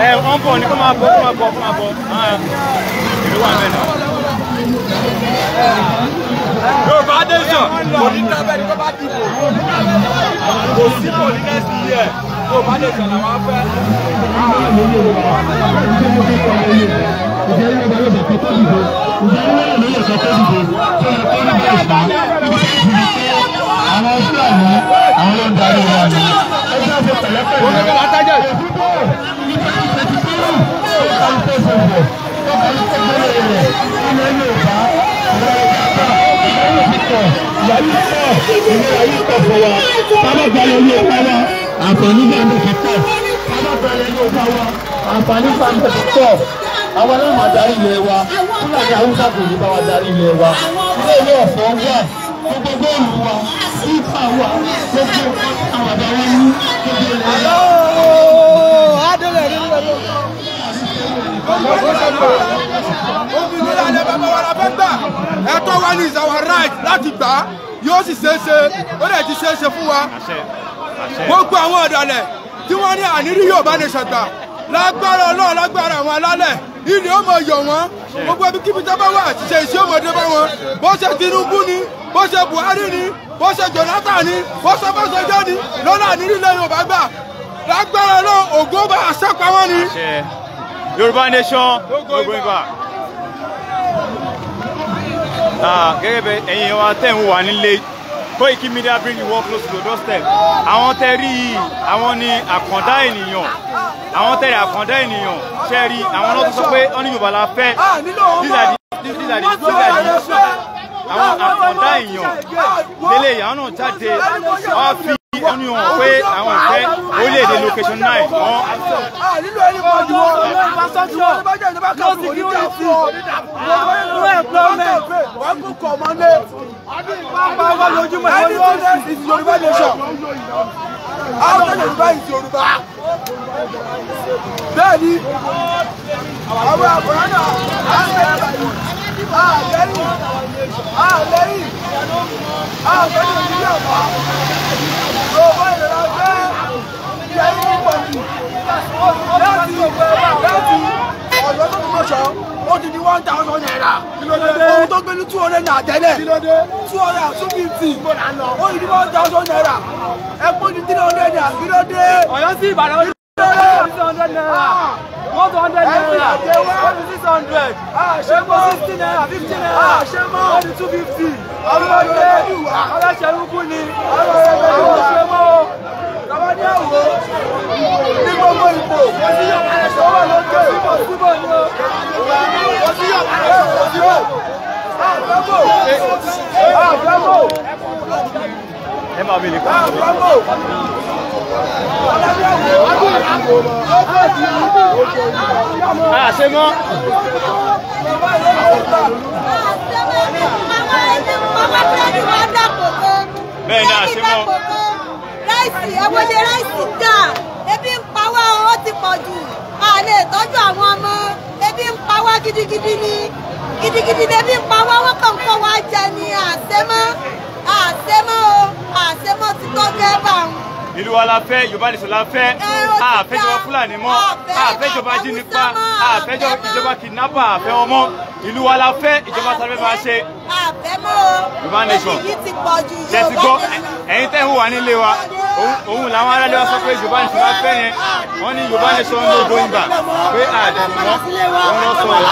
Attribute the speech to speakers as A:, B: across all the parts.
A: Ẹ wọ́n bọ̀ ní kó máa bọ̀ kó máa bọ̀ kó máa bọ̀ ìlú wà mẹ́ta. Yorùbá nation kò ní dábẹ́ ní kó bá dìbò kò sí kò ní next year Yorùbá nation làwọn fẹ́.
B: Àwọn Fúlàní àwọn ló ń darí wa ni ẹgbẹ́ ṣe pẹ̀lẹ́pẹ̀lẹ́ àǹfààní bá ń bẹ̀ pọ̀ àǹfààní bá ń bẹ̀ pọ̀ àwọn náà máa darí ilé wa Fúlàní Haúsá kò ní bá wa darí ilé wa ilé ilé ọ̀fọ̀ wà gbogbo góòlù wa sífà wa gbogbo àwọn àbá wa ní gbogbo ilé wa.
C: Òmìnira ilẹ̀ bàbá wa la fẹ́ gbà, ẹ̀tọ́ wa ní is our right láti gbà á, yóò sì ṣeé ṣe, ó dẹ̀ ti ṣeé ṣe fún wa. Gbogbo àwọn ọ̀dàlẹ̀ tí wọ́n ní ànírí Yorùbá nation gbà lágbára Ọlọ́run lágbára àwọn alálẹ̀ ilé ó mọ̀ yọ̀ wọ́n, gbogbo ibi kíbi tó bá wà ṣiṣẹ́ iṣẹ́ ọmọdé bá wọn, bó ṣe Tinubu ni, bó ṣe Buhari ni, bó ṣe Jonathan ni, bó ṣe Ọbásanjọ́ ni, lọ́nà ànírí ilẹ̀ Yorùbá gbà lágbára Ọlọ́run ògo bá àṣà pa wọ́n ni.
A: Yorùbá nation no going back. Gẹ́gẹ́ bẹ ẹ̀yin wa tẹ̀ ń wà nílé Koiki Media bring the world close to your doorstep. Àwọn tẹ́ rí yìí àwọn ni àkàndá ènìyàn, àwọn tẹ́ rí àkàndá ènìyàn ṣe rí àwọn náà tó sọ pé wọ́n ní Yorùbá la fẹ́. Àwọn àkàndá èèyàn lélẹ̀ àwọn náà jáde wọ́n fi wọ́n ní wọn pé àwọn ìfẹ́ orílẹ̀-èdè location 9 wọ́n.
C: No security, no employment. Anything is Yoruba nation. After Yoruba is Yoruba. Bẹ́ẹ̀ni, àwọn àkùrán náà á ń bẹ̀rẹ̀ àlẹ́yìn àlẹ́yìn àfẹ́lẹ́ ìdílé ọ̀pá. Yorùbá ìrọ̀lá fẹ́ jẹ́ ní pọ̀jù láti láti ọ̀dọ́ tó ti mọ̀ṣọ́ ó ti di 1,000 naira. Ohun tó gbé ní 200 naira tẹ́lẹ̀ 200 and 250 ó ti di 1,000 naira. Ẹ̀pọ̀ ní 300 naira kí ló dé?
D: Ọ̀yọ́ sí Ìbàdàn ó ti 600 naira. Mọ́tò 100 naira, ó di 600, epo 60 naira, 50 naira, ó di 250. Ọlọ́dẹ ọlọ́ṣẹ́rúkú ni, àwọn òṣèmọ́ o.
C: Ní gbogbo ìbò, tó wà lókè,
D: Síbò ni o.
C: àfẹ́bò, àfẹ́bò,
A: Ẹ máa bèèrè kọ́.
C: Àfẹ́bò.
A: Àṣẹ mọ́. Bẹ́ẹ̀ ni àṣẹ mọ́.
E: Ráìsì ẹwọ́lé ráìsì dà, ebi ń pa wá ó ti pọ̀ jù, a lè tọ́jú àwọn ọmọ, ebi ń pa wá gidigidi ni, gidigidi ni ebi ń pa wá, wọ́n kàn ń kó wa jẹ ni àṣemọ́, àṣemọ́ o, àṣemọ́ ti tó gẹ́ bá wọn.
A: Ìlú wa la fẹ́, Yorùbá nation la fẹ́, a fẹ́ ìjọba Fúlàní mọ́, a fẹ́ ìjọba ajínigbá, a fẹ́ ìjọba kidnapper, a fẹ́ wọn mọ́. Ìlú wa la fẹ́, ìjọba sáré máa ṣe.
E: Àfẹ́mọ́ o,
A: Yorùbá nation.
E: ebi yìí ti pọ̀ jù.
A: Ṣé ti gbọ́ ẹ̀yin tẹ́ ń wà nílé wa, òun làwọn aráàlú wa sọ pé Yorùbá nation la fẹ́ yẹn, wọ́n ní Yorùbá nation no going back, pé àdìbò mọ́, òun lọ sọ ẹ̀.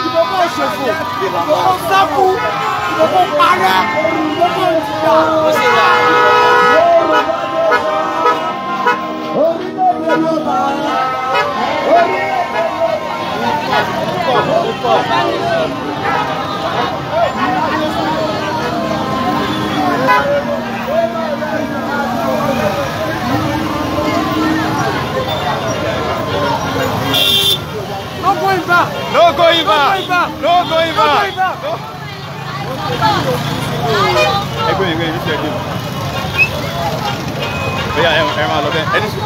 D: Ìbò kò ṣòfò, ìbò kò sáfù, ìbò kò parẹ́, ìbò kò jìyà.
B: Orílẹ̀-èdè Yorùbá.
D: back.
A: No going back. No going back. Ẹgbẹ́ mi gbé mi ẹgbẹ́ mi. Bóyá ẹ máa lọ bẹ́ẹ̀. Ẹni sùn.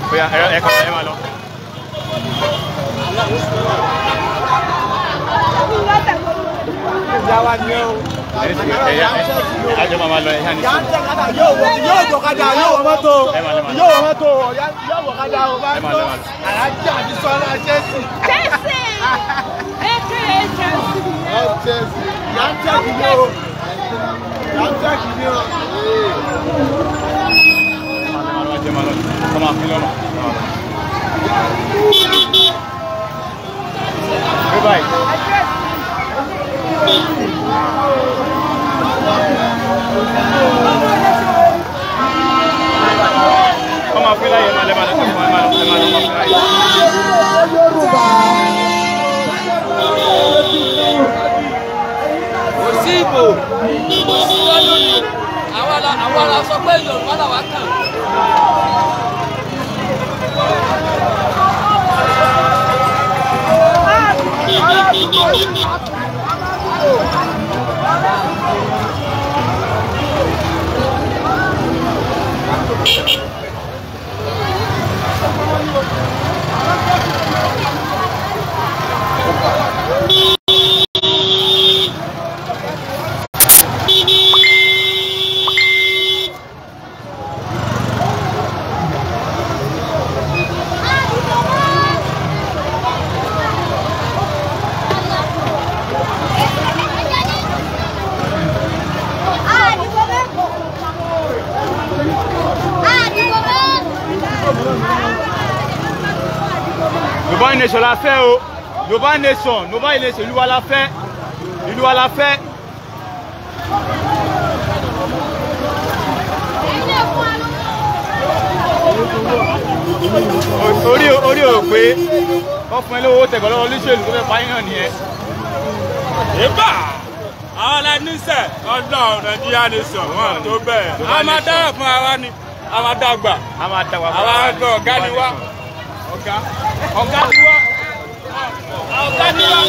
A: Bóyá ẹ kọ́ ẹ máa lọ. Ẹni sùn ẹ̀yà àjọ máa lọ ẹ̀yà ní sùn.
C: Yóò wọ kadà, yóò wọ mọ́tò, yóò wọ mọ́tò, yóò wọ kadà, ó bá tó. Alájà àti Sọlá Chelsea.
F: Chelsea! AKA Chelsea.
C: Chelsea. Yà ń tẹ́kì ní o. Yà ń tẹ́kì ní o.
A: Bye bye. Ọmọ afúnilá yẹn máa lẹ́ máa lọ sí máa lọ máa lọ máa fún láyé.
D: Kò sí ìbò, kò sí lọ́dún ni àwa la sọ pé Yorùbá làwa kàn.
A: Yorùbá nation la fẹ́ o. Yorùbá nation, Yorùbá nation, ìlú wa la fẹ́. Ìlú wa la fẹ́. Orí orí ò pé wọ́n fún ẹ lówó tẹ̀gbọ́n lọ́wọ́ olóṣèlú tó fẹ́ pa yín náà nìyẹn.
G: Ìbá àwọn aláìníṣẹ́ ọlọ́run Nàìjíríà nation wọn tó bẹ́ẹ̀. A máa dára fún ara ni, a máa dàgbà.
A: A máa dàgbà fún
G: Àwa
A: ara
G: gan ọ̀gá ni wá. Ọ̀gá ọ̀gá ni wá. Ọ̀gá ni wá.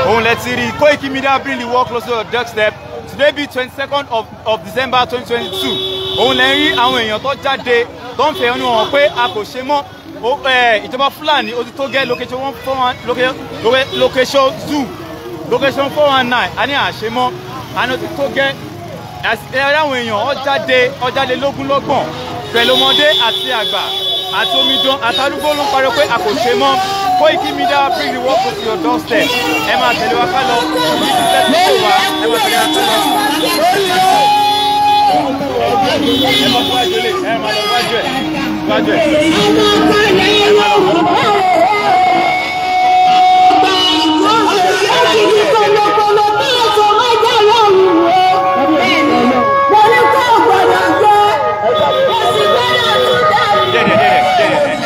A: Òun lẹ ti rí Koiki Media bring the work closer to your doorstep. Today be 22nd of December 2022. Òun lẹ ń rí àwọn èèyàn tó jáde tó ń fẹ̀hónú hàn pé a kò ṣe mọ́. Ìjọba Fúlàní ó ti tó gẹ́ location one four one location two location 419 a ní àṣemọ́ a ní ó ti tó gẹ́. Ẹ àwọn èèyàn ó jáde lógúnlọ́gbọ̀n pẹ̀lú ọmọdé àti àgbà àti omidan àtàrúgbó ló ń pariwo pé a kò ṣe mọ́. Koiki Media bring the work to your doorstep. Ẹ máa tẹ̀lé wa ká lọ ní ti tẹ́tí tó wá, ẹ máa tẹ̀lé wa ká lọ. Ẹ máa fún àjọlé, ẹ máa lọ wájú ẹ̀ wájú ẹ̀. Díẹ̀ díẹ̀ díẹ̀ díẹ̀ díẹ̀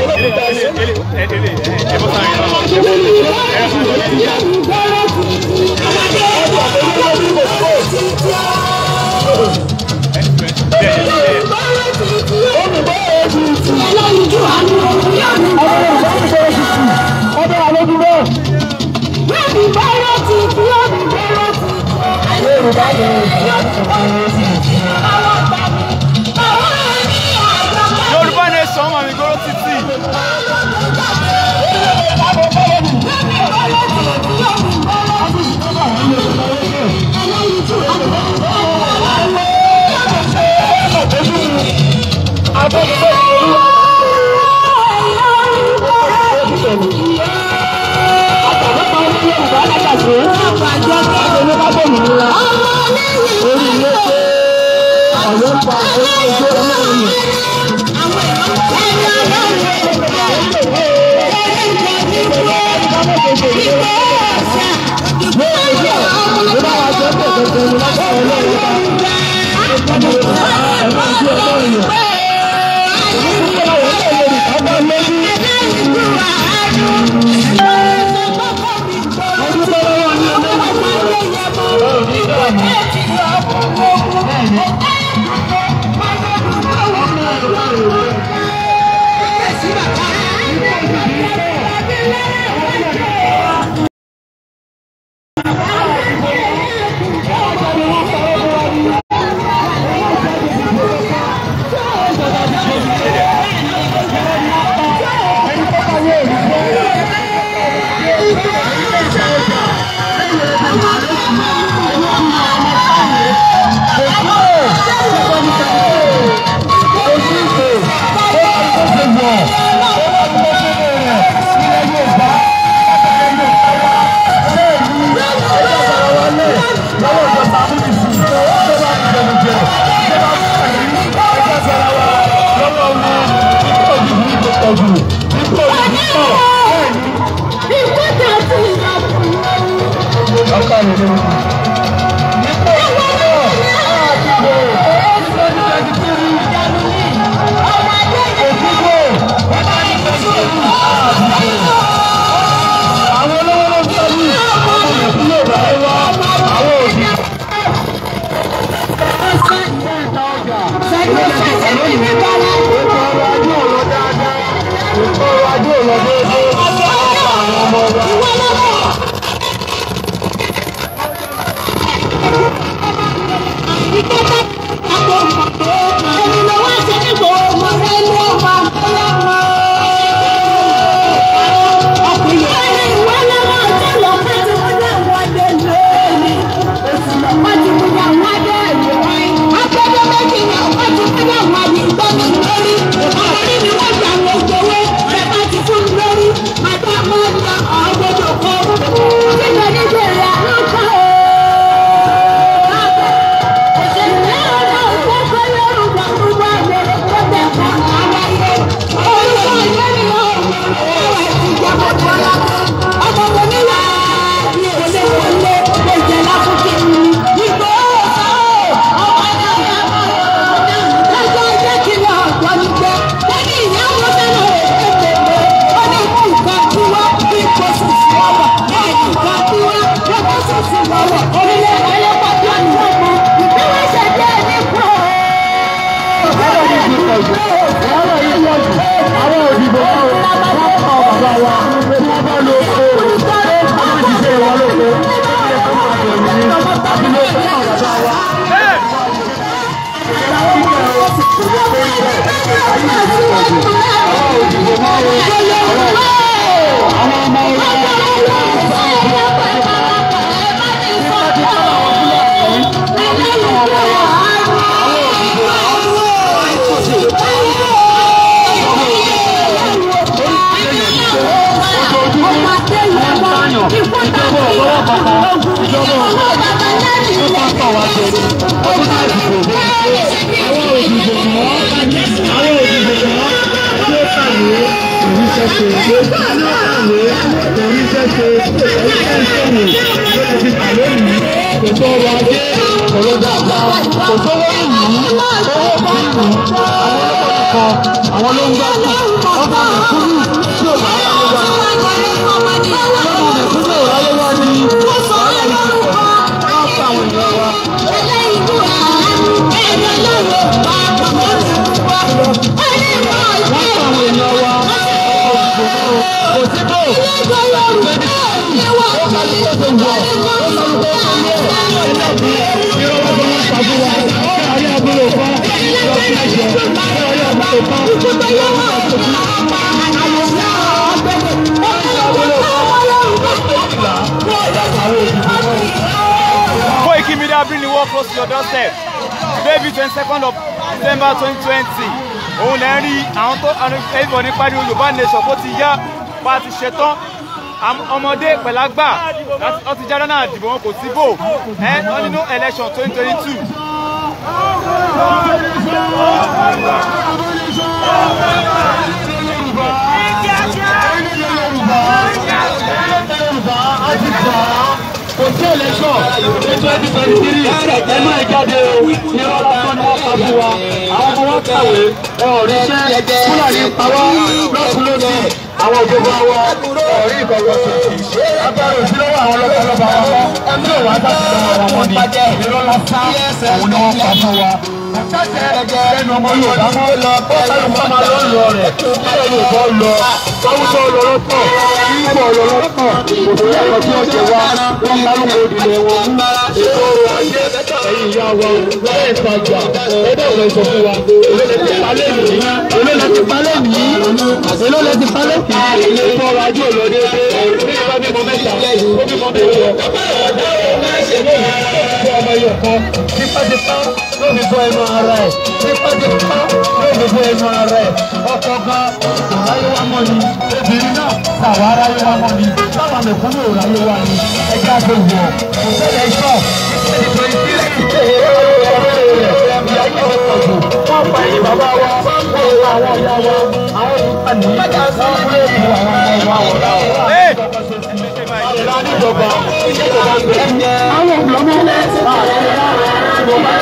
A: ẹ kò bá yẹn. Ẹ bọ́ sáré lọ. Díẹ̀ díẹ̀ díẹ̀. Yorùbá nation ọmọ mi gbóró títì.
B: pọ̀. Ó wá ní lọ́sọ̀rọ̀ rẹ̀ ilẹ̀ Yorùbá. Ilẹ̀ Yorùbá wa. Bẹ́ẹ̀ ni ẹjọ́ bára wa lẹ̀ lọ́wọ́ ìjọba amúnisìn. Tó bá ń jẹun jẹ. Tó bá ń pàdé ẹjọ́ bára wa lọ́wọ́ wọn. Ikú òjijì kò pọ̀ jù. Ikú òjijì pọ̀. Bẹ́ẹ̀ ni. Ọkọ mi ló ń bọ̀. Nípò ìdìbò àdìbò 2023. Òdìbò 2023 àdìbò. Àwọn olówó ló ń sọ ní ọmọ ìpínlẹ̀ bàbá wa àwọn òbí. Ìta ọjà ètò ọrọ̀ ajé ò lọ dáadáa. Ètò ọrọ̀ ajé ò lọ déédéé. Wọ́n pa àwọn ọmọ wa. Àwọn òdìbò wọ́n pa bàbá wa tí wọ́n bá lo oko wọ́n ti ṣe wa lóko àti ló fún àwọn bàbá wa. Àwọn ọmọ wa. Ìjọba ọ̀wọ́ kankan, ìjọba ọ̀wọ́ tó bá tọ̀ wá jẹ ní ọdún náà ìdìbò. Àwọn òdìbò mọ́, àwọn òdìbò mọ́ tí ó kàwé oríṣẹ́ ṣe, tí ó kàwé oríṣẹ́ ṣe, oríṣẹ́ ṣòwò ló ti fi kà lónìí. Kò tó ọrọ̀ ajé, kò lọ dáadáa, kò sówó ìlú, owó kò ìlú, àwọn olóko nìkan, àwọn ló ń gbádùn, ọmọ mẹ̀kúnnù tí ò bá wá ló wá ní. Ọmọ mẹ̀kúnnù ò ráyé wá ní. Wàhálà yìí ti pọ̀ jù, wọ́n pa àwọn èèyàn wa. Wọ́n pa àwọn èèyàn wa. Kò sí bò. Ó kálukú tó ṣe wọ̀, ó kálukú tó ṣe lé. Irọ́ wọn tó ń pa fún wa. Kí àárẹ̀ abúlé òfá, lọ sí ẹ̀jẹ̀. Kí àárẹ̀ abúlé òfá, lọ sí ẹ̀jẹ̀.
A: Koiki Media bring the world close to your doorstep. Today be 22nd of December 2020. Òun lẹ́ ń rí àwọn tó everybody pariwo Yorùbá nation kó ti yá bá a ti ṣetán. Ọmọdé pẹ̀lágbà wọ́n ti jáde náà dìbò wọn kò sí bò ẹ́ wọ́n nínú election 2022.
B: Kò sí election ní 2023, ẹ má jáde o, irọ́ lásán ni wọ́n pa fún wa. Àwọn ọmọ wọn kàwé, wọn ò ríṣẹ́, Fúlàní pa wá lọ́tún lósì, àwọn ìjọba wa ò rí ìkọ̀kọ̀ sí. Agbára òsì lọ́wọ́ àwọn lọ́balọ́ba wa mọ́, tí ò wá sáà sí lọ́wọ́ wọn ni, irọ́ lásán òun ni wọ́n pa fún wa. Lẹ́nu ọmọ Yorùbá mọ́, ó kálukú máa lọ lọ rẹ̀, kí Yorùbá lọ, Haúsá lọ lọ́tọ̀, Ìgbò lọ lọ́tọ̀, kò sí ẹ̀kọ́ tí ó jẹ wá, wọ́n kálukú òdìlẹ̀ wọn. Ètò ọrọ̀ ajé ẹ̀yìn ìyá wa, lọ́wọ́ ìtajà, ẹgbẹ́ òun sọ fún wa, èló lẹ ti palẹ̀ yìí, èló lẹ ti palẹ̀ yìí, èló lẹ ti palẹ̀ yìí, ètò ọrọ̀ ajé ò lọ déédéé, bí ìbá bímọ mẹ́ta, ó bímọ mẹ́jọ. Ọmọ ẹ̀kọ́ tipátipá ló fi bọ́ ẹnu ara ẹ̀ tipátipá ló fi bọ́ ẹnu ara ẹ̀ ọkọ gan kò ráyé wá mọ́ ni obìnrin náà tàwa ráyé wá mọ́ ni táwa mẹ̀kúnnù ò ráyé wá ni ẹjẹ́ àti wọ̀ kò sẹ́lẹ̀ iṣọ́ wọ́n pa ẹ̀yìn bàbá wa wọ́n pa àwọn ìyá wa àwọn ìpàdé wọ́n kúrò ní àwọn ọmọ wa wọ̀ àwọn ọ̀pọ̀lọpọ̀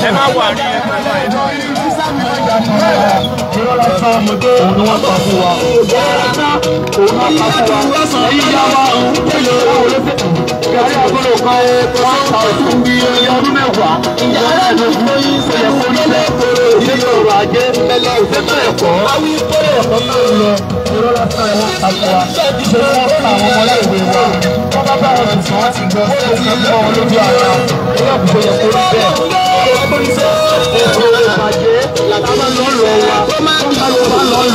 A: Ẹ má wà ní ẹ
B: òun ni wọ́n pa fún wa. Òun náà pa fún wa. Èyí yá wa gàrí àgọ́lò kan 1000 iye ọdún mẹ́wàá ìyá ẹ̀ẹ́dógún ó yẹ kó rí bẹ́ẹ̀. Ìṣètò ọrọ̀ ajé ìṣètò ẹ̀kọ́ ẹ̀kọ́ náà lọ irọ́ lásán ẹ̀ wọ́n pa fún wa. Ṣé wọ́n pa àwọn ọmọléèwé wa? Wọ́n bá bá wọn sùn wọ́n ti gbọ́ ó lè fi mọ́ wọn lójú ara. Ilé ọ̀gbìn yẹ kó rí bẹ́ẹ̀. Ètò ìbàjẹ́ làbá lọ́ lọ wa. Wọ́n bá lọ bá lọ́ lọ ẹ̀.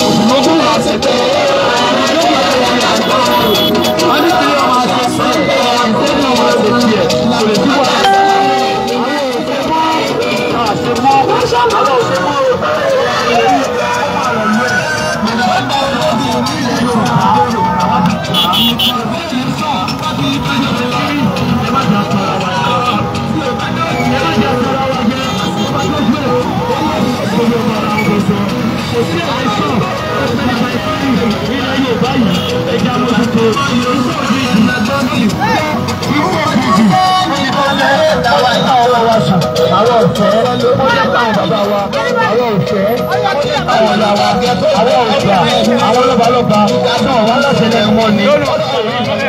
B: Òṣùlógún wà sí pé wọ́n ní kí wọ́n máa ṣe sí ìṣẹ́ ní ọmọ ṣe tiẹ̀ kò lè sí wàhálà. Àwọn ọ̀fẹ́ ó jẹ́ káwọn bàbá wa àwọn ọ̀fẹ́ àwọn ọ̀la wa àwọn ọ̀gbà àwọn lọ́balọ́ba náà wà láṣẹ lẹ́nu wọn ni. Ọlọ́mọdé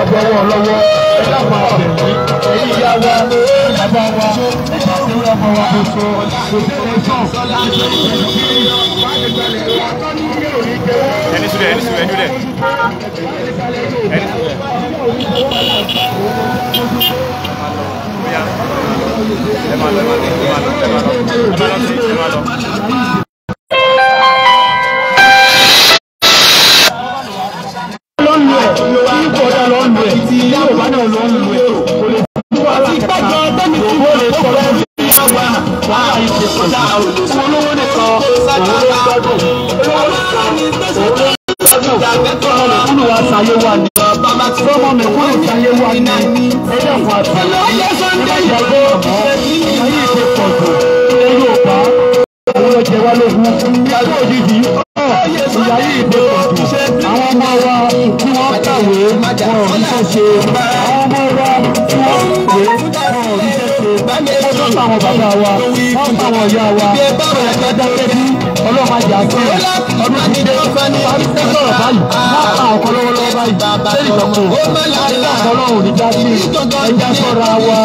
B: àbẹ̀wò ọlọ́wọ́ ẹ̀dá máa bẹ̀rẹ̀ èyí yá wa bàbá wa nígbà tí wọ́n mọ wa kò sọ kò sí ẹ̀ṣọ́
A: ẹni sùúrù ẹni sùúrù ẹni rẹ ẹni sùúrù. Ẹ máa lọ ẹ máa lọ ẹ máa lọ ẹ máa lọ ẹ máa lọ sí ẹ máa lọ.
B: Ló ń lu ẹ̀ tí kò dá ló ń lu ẹ̀ tí Yorùbá náà ló ń lu ẹ̀ kò lè sí wàhálà kankan owó lè sọ lọ́wọ́ wàhálà yìí ti pọ̀ jù olówó nìkan òun ló gbádùn olówó nìkan òun ló gbádùn ọmọ mẹ̀kúnnù wa ṣayé wa ni ọmọ mẹ̀kúnnù ṣayé wa ni ẹ̀dá fún àti ìyàgbọ́ ìyá yìí ti pọ̀ jù ilẹ̀ Yorùbá òun ló jẹ wá lógún ìyàgbọ́ òjijì ìyá yìí ti pọ̀ jù àwọn ọmọ wa tí wọ́n kàwé wọn ò ríṣẹ́ ṣe àwọn ọmọ wa tí wọ́n kàwé wọn ò ríṣẹ́ ṣe wọ́n tún pa àwọn bàbá wa wọ́n pa àwọn ìyá wa wọ́n yẹ ká dákẹ́ bí ọlọ́run àjà sí ọdún tí dé parí sọ̀rọ̀ báyìí wọ́n pa ọkọ̀ lọ́wọ́lọ́wọ́ báyìí lẹ́yìn ìtọ́kùn ẹ̀dá ọlọ́run ní dá sí ẹja sọ́ra wa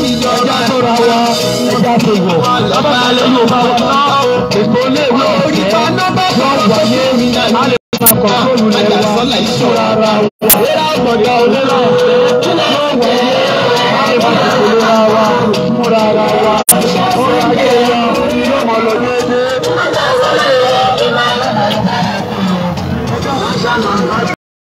B: ẹja sọ́ra wa ẹja sọ̀wọ̀ bàbá alẹ́ yóò bá wa ná ètò iléèwé ọ̀fẹ́ yóò wáyé a lè máa kọ̀ọ̀tọ́ọ̀lù lẹ̀ wa fúnra ara wa ọ̀gá onílà ọ̀fẹ́ yóò wáyé a lè máa kọ̀ọ̀tọ́ọ̀lù ra wa fúnra ara wa ọ̀rọ̀ ajé wa yóò máa lọ déédéé.